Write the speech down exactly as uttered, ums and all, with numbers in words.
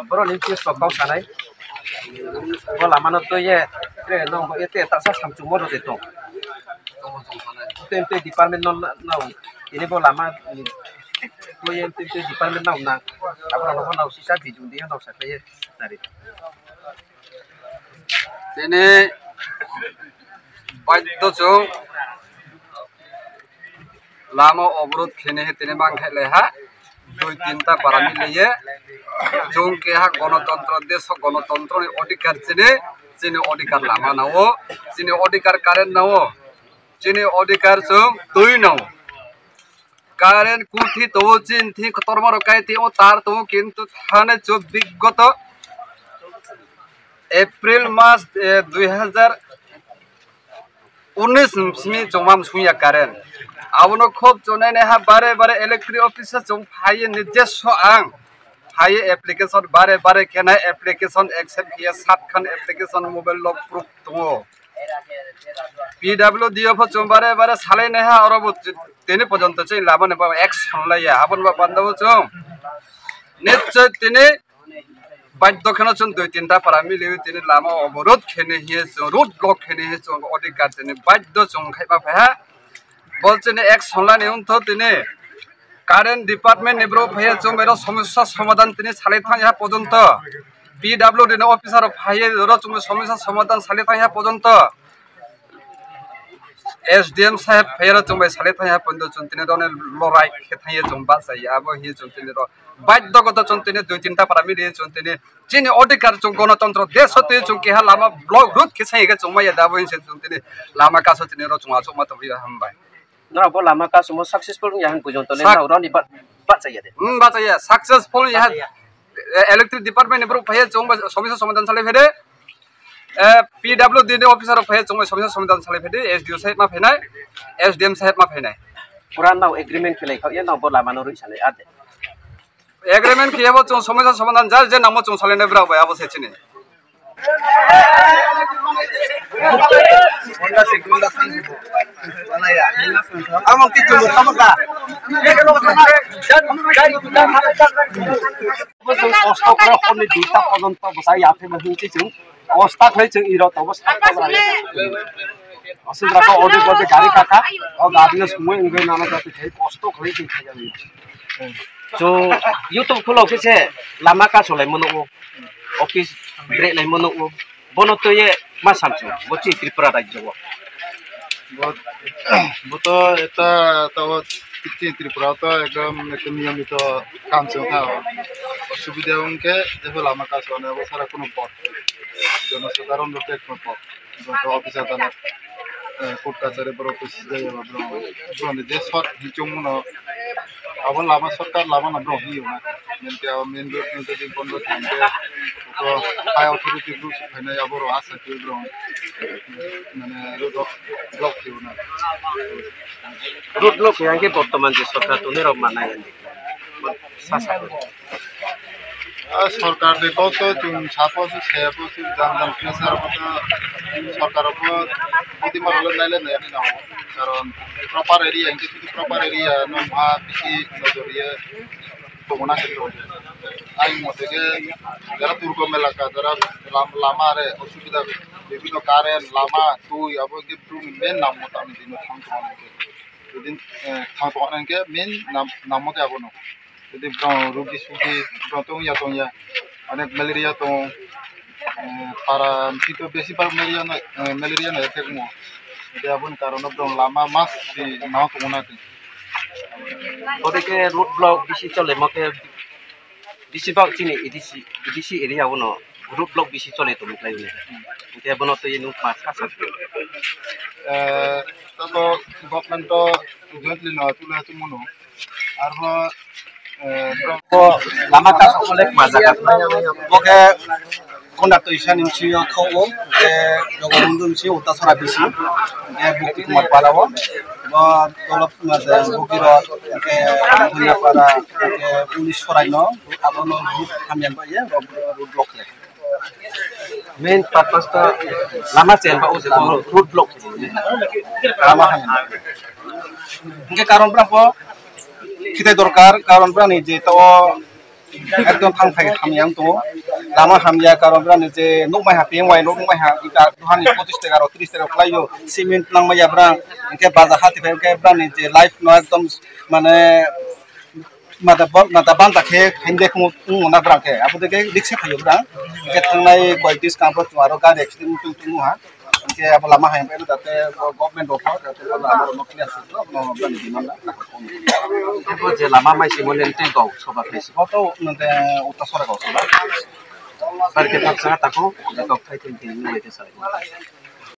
Borok ni chief rok kok sanai. Bo lama no twi ye, tre no bo ete ta sa samchung mo de tong. Tei tei department no na, na, ini bo lama, mm, twi ye tei tei department no na. Abo no no sisa bijung di no sa ye. Tari. Tini baiddo chwng lama oborot khene he tini mang khe leha dui tinta para mileye chwng keha gonotontro desh gonotontro ni odhikar chini chini odhikar lama nao chini odhikar current nao chini odhikar chwng twi nao. Current kuthi tongo, chini thing kotorma rok kai tongo, tar tongo, kintu thane chwng biggoto April mas, eh, dui hazar unis ni simi chwng ma swngya current. Abono khub chonai nai ha bare bare electric office o chwng phaiye nijjeso ang phaiye application bare bare khe nai application accept khiya sat khan application mobile log proof tongo. P W D o pho chwng bare bare salai nai ha, oro bo tini porjonto chini lama ni ba action laiya, aboni ba panda bo chwng nischoi tini baiddo kheno chwng dui tinta para miliwi tini lama oborot khene hiye chwng road block khene hiye chwng odhikar tini baiddo chwng khai ma phai ha. Bo chini action lani wngtho tini current department ni borok phaiya chwng bai rok somosya somadhan tini salai thang ya porjonto P W D ni officer rok phaiya oro chwng bai somosya somadhan salai thang ya porjonto S D M saheb phaiya rok chwng bai salai thang ya porjonto chwng tini rok ni lorai khe thang ya chwng bachai ya abo hiye chwng tini rok baiddo goto chwng tini dui tinta para mili chwng tini chini odhikar chwng gonotontro desh twi chwng keha lama block road khe sai khe chwng maya da bo hinse chwng tini lama kaso tini rok chwng achuk ma tong ya hambai. Norok bo lama kasongo successful wngya hwn bujon tole Sak- norok roni ba-, bachaya de. Hmm, bachaya. Successful ya. Bachaya. Eh, electric department ni borok phaiya chwng bai somisa somadhan salai phede. Eh, P W D ni officer rok phaiya chwng bai somisa somadhan salai phede. S D O saheb ma phainai, S D M saheb ma phainai. Pura nao agreement khlai khao ya nao bo lama no rwi sanai ade. Agreement khiyabo chwng somisa somadhan jar je nangmo chwng salai nai bwrok bai abo se chini. Amo kichu mo tamo ka. Bo chwng kosto khlai horni duita porjonto bwsa yaphi bo hinwi chwng kosto khlai chwng iro tobo sakha bwrang. Aswk raka odi bodi gari kaka, o gari no sumui wngwi nana jati khai kosto khlai chwng khaijak. So, YouTube khulo khe se lama kaso lai mano o, office bre lai mano o, bono twi ma samsung, bo chini Tripura rajyo o. Bo, bo to eta, to chini Tripura to ekdom, ekdom niyomito kam chwng kha o. Subida wngkhe jebo lama kaso ane bo sara kuno pot. Jono sadharon rok ekno pot. Joto officer dala, eh, court kachari borok khe sijai eba borok, borok ni je sot hichung mano, abo lama sorkar lama no borok hiyo na. Nang khe abo main road no jodi bondo khe hingkhe, to high authority rules phainai abo rok asa khe borok, mane road block, block khiyo na. Road block hiya hingkhe bortoman je sorkar tongnai rok manai. Sa sa. Ah, sorkar ni kok to chwng sapo se sayapo se jang jang khe sar bo to sorkar bo budi ma le nai le nai ani nang. Karon proper area hingke proper area no ma bisi nojor ye tongna khe to. Ai mote khe jara durgom elaka jara lam-, lama re osubida bibhinno current lama twi abo hingke bru ni main nang mo tang dino thang tong. Jodi, eh, thang tong hingke main nam, namo khe abono. Jodi borok rugi sugi borok tong ya tong ya. Onek malaria tong, eh, para misi to besi bhag malaria no, eh, malaria no attack mo. Jodi aboni karon borok lama mas di nang tong na. Ode khe road block bisi chole mo khe. Bisi bak chini A D C, A D C area o no road block bisi chole tongwi khlai o. Hingke bono twi nwng pass kha sa. Eh, to, to government to jointly no tula chwng mano. Arbo, eh, ko lama ta ko lek ma jaga. Bo khe Konda twi sani misi o kho o, hingke Jogobondhu misi o ta sara bisi. Hingke Bukti Kumar para o. Bo tolop ma je Bukti ro, hingke Dunia para, hingke Police sorai no. Abono road hamya bai ye, road, road block le. Main purpose to lama chen ba o se lama road block. Lama hamya. Hingke karon bra po khitai dorkar, karon bra ni je to Ekdom thang thai hamya wng tongo. Lama hamya karon brani je nukmai ha piyang wai nukmai ha ita duhani pochis taka rok tris taka rok kwlaio cement nangmaya brang. Hwnkhe baja hati phai hwnkhe brani je life no ekdom mane mata bo-, mata banta khe hinde khungo wngmana brang khe. Abo de khe risk se phaio brang. Hwnkhe thangnai koyek dis kang bo chwng aro gari accident tong tong ha. Hwnkhe abo lama hai bai jate government rok jate abo lama rok clear suk no brang demand na. Abo je lama mai simo leng tei gau soba khe si. Auto nante uta sora gau soba. Bar khe thak sa tako, je tok thai tong tong ni bai khe sa.